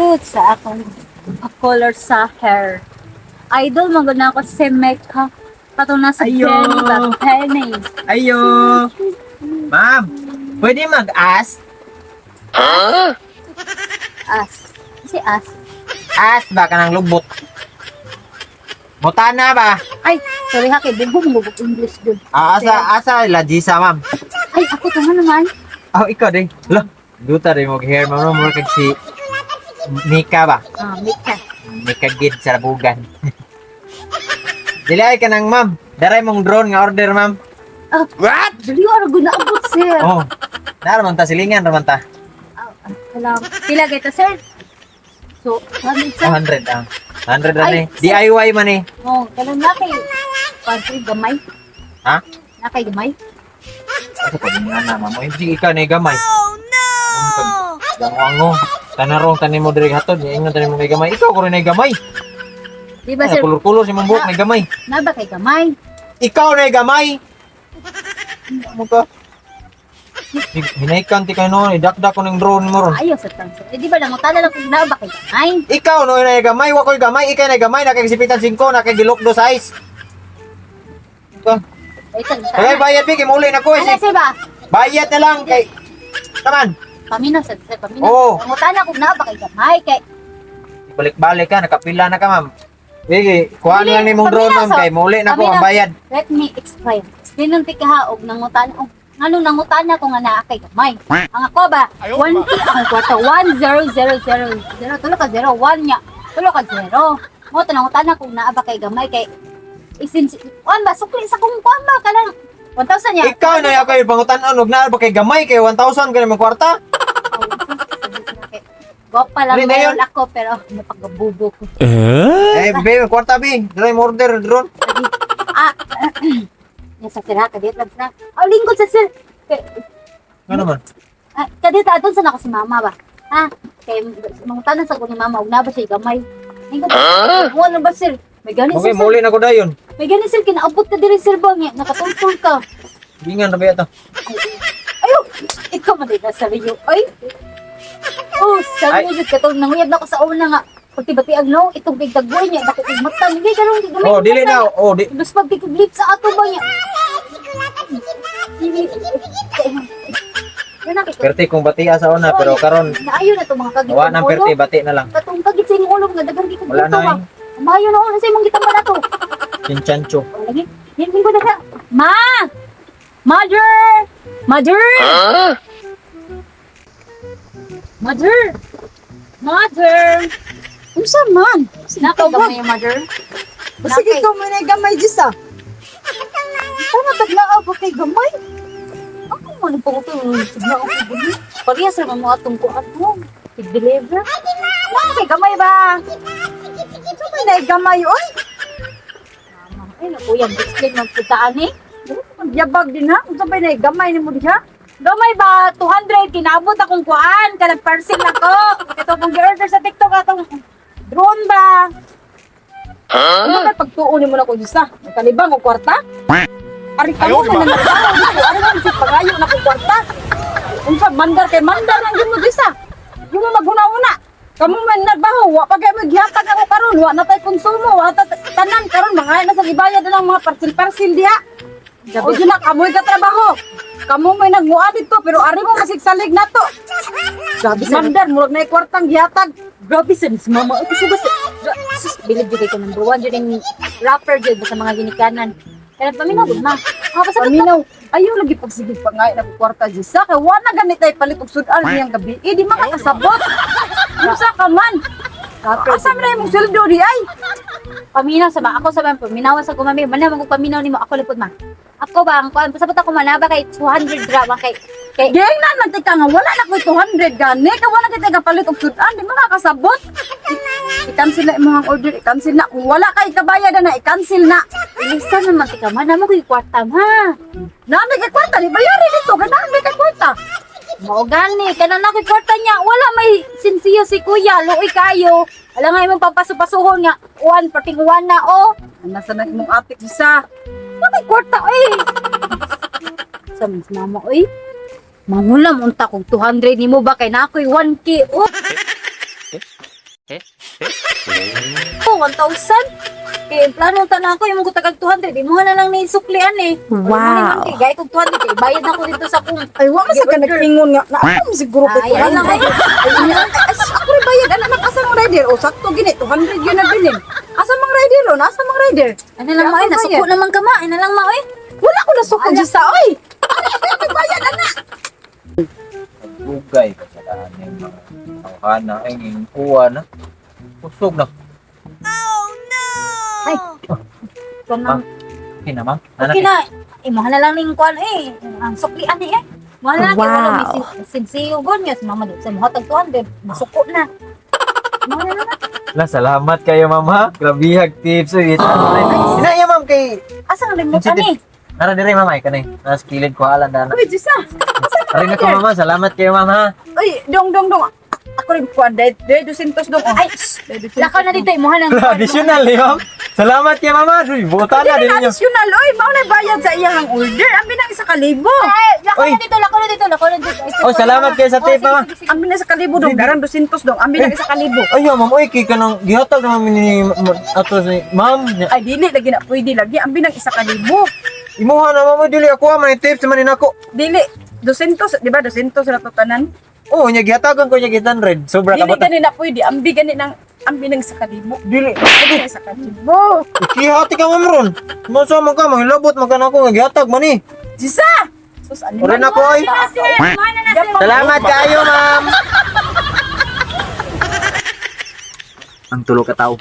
Cute sa akong color sa hair. Idol man gud na ako si Mecca. Katong nasa Ayo. Penny ba? Penny. Ayo! Ma'am, pwede mag-ask? As. Si As. Ask ba ka ng lubot? Mutana ba? Ay, sorry ha, kay Bugo mo English dun. Ah, asa, asa, la Gisa, ma'am. Ay, ako to nga naman. Oh, ikaw din. Lah, duta rin mo hair, ma'am. Mura kag si Mika ba? Ah, Mecca. Mika gid sa rabugan. Dili ay ka nang ma'am. Daray mong drone nga order, ma'am. Ah, What? Dili ara gud naabot, sir. Oh. Naraman ta silingan raman ta. Ah, ah, pila kita, sir? So, 100 sir. 100 ah. 100 ra Ay, ni. DIY man eh. Oh, kanang na kay Padre gamay. Ha? Na kay gamay. Asa pa din na ma'am. Hindi ikaw na gamay. Oh no. Gango. Tanarong tanim mo diri hatod, ingon tanim mo may gamay. Ikaw ko rin ay gamay. Di ba, sir? Kulor-kulor si mong buhok may gamay. Na ba kay gamay? Ikaw na gamay. Mo ka. Hinaykan ti kay noon, idakdak ko ng drone mo ron. Ayaw sa tang sir. Eh, di ba nangutana lang kung na ba kay gamay? Ikaw no na gamay, wa ko'y gamay, ikaw na gamay, nakagsipitan 5, nakagilok do size. Ka. Ay, tang Kaya bayad bi kay muli na ko eh. Ano sir ba? Bayad na lang kay Taman. Paminaw sir, sir, paminaw. Oo. Nangutana kung na ba kay gamay kay Balik-balik ka, nakapila na ka, ma'am. Sige, kuha na lang ni mong drone, ma'am, kay muli na ko ang bayad. Let me explain. Explain nung tika ha, og nangutana og nganong nangutana ko nga naa kay gamay. Ang ako ba, 1K akong kwarta, 1 0 0 0 0 tulo ka 0 1 nya. Tulo ka 0. Mo to nangutana kung naa ba kay gamay kay isin kuan ba sukli sa kung kuan ba kanang 1,000 nya. Ikaw na ako yung pangutan-on, huwag na ba kay gamay, kay 1,000 ka naman kwarta. Gopa lang Dali na meron yun. ako pero napagabubo ko. Eh, be, kwarta, be. Dry mo order, drone. Ah, yan sa sir ha, kadiyot lang sila. Oh, lingkod sa sir. Kay, Ano naman? ah, kadiyot aton sa nako si mama ba? Ha? Kay mangutanan sa ko ni mama og na ba siya gamay. Lingkod. Ah? Ano ba sir? May gani Okay, sir. Sir. muli na ko dayon. May gani sir kinaabot ka diri sir ba nga nakatungtong ka. Gingan na ba ito? Ayo, ikaw man din sa iyo. Ay. Oh, sa Ay. mo jud katong nanguyab na ko sa una nga. Pagtibati ang no, itong big tagboy niya, dako kog mata, hindi karon gamay. Oh, dili na. Oh, di. Bas pagkikiglip sa ato ba niya? Dili. Perti kung batia sa una, pero karon Naayo na to mga kagit. wa nang perti, bati na lang. Katong kagit sa imong ulo nga daghang gikog Wala na eh. Mayo na ulo sa imong gitambal ato. Chinchancho. Oh, lagi. Hindi ko na ka. Ma! Mother! Mother! Mother! Mother! Unsa man? Nakay gamay, mother. Basta Nakay. ikaw man ay gamay Jisa. Tama taglaaw ba kay gamay? Ako man ang panguto. Ako gani. Parehas ra man mo atong kuan mo. Tig-deliver. Nakay gamay ba? Unsa man ay gamay oy? Mama, ay naku, yung explain magputaan eh. Yabag din ha. Unsa man ay gamay nimo diha? Gamay ba? 200, kinabot akong kuan. Kanang parcel ako. Ito kong gi-order sa TikTok atong drone ba? Ano kay pagtuo nimo na ko Jisa? Nagkalibang og kwarta? Ari kamo man na nagbaho dito. Ari man si pangayo na kong kwarta. Unsa mandar kay mandar lang gyud mo Jisa. Yung mo maghuna-una. Kamo man nagbaho, wa pa kay maghihatag ako karon, wa na tay konsumo, wa ta tanan karon mga na sa gibayad na lang mga parcel-parcel diha. O dyan na, kamoy ka trabaho. Kamo may nagmuha dito, pero ari mo masigsalig na to. Grabe sa Mandar, murag na kwartang gihatag. Grabe sa si mama. Ito sugas. Sus, bilib jud kay ko number one jud ang rapper jud sa mga ginikanan. Kaya paminaw gud ma. Ah, basta Paminaw, ayaw lagi pagsigig pa nga na kwarta Jisa. Kay wa na ganit ay palit og sudan niyang gabi. Eh, di makakasabot. Unsa ka man? Rapper. Asa man na imong sweldo di ay? Paminaw sa ba ako sa ba paminaw sa gumami. Mana mo paminaw nimo ako lipod ma. Ako ba ang kuan pasabot ako manaba kay 200 drama kay kay Geng na man tika nga wala na ko'y 200 gani. Kay wala kita kapalit og sudan, di makakasabot. I-cancel na imong order, i-cancel na. Kung wala kay kabayad na, i-cancel na. Ilisa naman tika man namo koy kwarta ma. Nami kay kwarta, di bayari dito. Kay nami kay kwarta. Mao gani kanang na koy kwarta niya wala may sinsiyo si kuya luoy kayo. Ala nga imong papasupasuhon nga uwan perting uwan na oh. Nasa na imong atik Jisa. Bakit kwarta oy? Sa mas mama oy. Mangulam unta kog 200 nimo ba kay na ako'y 1K oh. Oh, 1,000. Kay plano ta na ako imong kutagag 200, imuha na lang ni suklian eh. Wow. Kay gay kog 200 kay bayad na ko dito sa kung Ay, wa man sa ka nag-ingon nga. Na ako siguro ko Ay, ay, 200. ay. Ay, ay, ako rin bayad. Anak, anak, asa mang rider? O, sakto gini, 200 yun na bilin. Asa mang rider? O, nasa mang rider? Ano lang ma, oy, nasuko naman ka ma, ano lang ma, oy. Wala ko nasuko dyan sa, oy! Ano, ako yung bayad, anak! Dugay ka sa daan yung mga tawhana ay ngingkuha na. Kusog na. Ay. Kanang Okay na, ma'am. Anak, okay na, imuha na lang ning kuan eh. Ang suklian eh. Imuha na lang kay wala may sinsiyo gon yes mama di sa muhatag 200, masuko na. Imuha na lang. La, salamat kayo, ma'am, ha. Grabihag tips. Uy, ina iya, ma'am, kay Asa nga remote ani? Nara dire, ma'am, ay kanay. Nas kilid ko alan dana. Uy, Diyos ah! Arin na ko, ma'am. Salamat kayo, ma'am, ha. Uy, dong, dong, dong. Ako rin kuan, dahil 200 dong. Oh. Ay, Dahil 200 lakaw na dito imuha nang Additional, eh, ma'am. Salamat kayo, ma'am. ha. Uy, buta na Dili din na ninyo. additional, oy, mao na bayad sa iyang order. Ambi na 1,000. Ay, lakaw Oy. na dito, lakaw na dito, lakaw na dito. Ay, Oh, salamat kayo sa Oh, tip, sige, ma'am. sige, sige. Ambi na 1,000 dong, darang 200 dong. Ambi na 1,000. Ay, ma'am, oy, kay kanang gihatag naman ni ato si ma'am. Ay, dili lagi na pwede lagi. Ambi na 1,000. Imuha na, ma'am, oy, dili ako man tips man ni nako. Dili 200, di ba? 200 na to tanan. Oh, nya gihatagan ko nya 800. Sobra ka Dili bata. gani na pwede. Ambi gani nang ambi nang 1,000. Dili. Ambi nang 1,000. Ikihati ka ma'am ron. Masa man ka manghilabot man ka na ako nga gihatag man ni. Disa! Sus, animal. Ore na ko oy. Sir, imuha na na sir. Salamat kayo, ma'am. Ang tulo ka tao.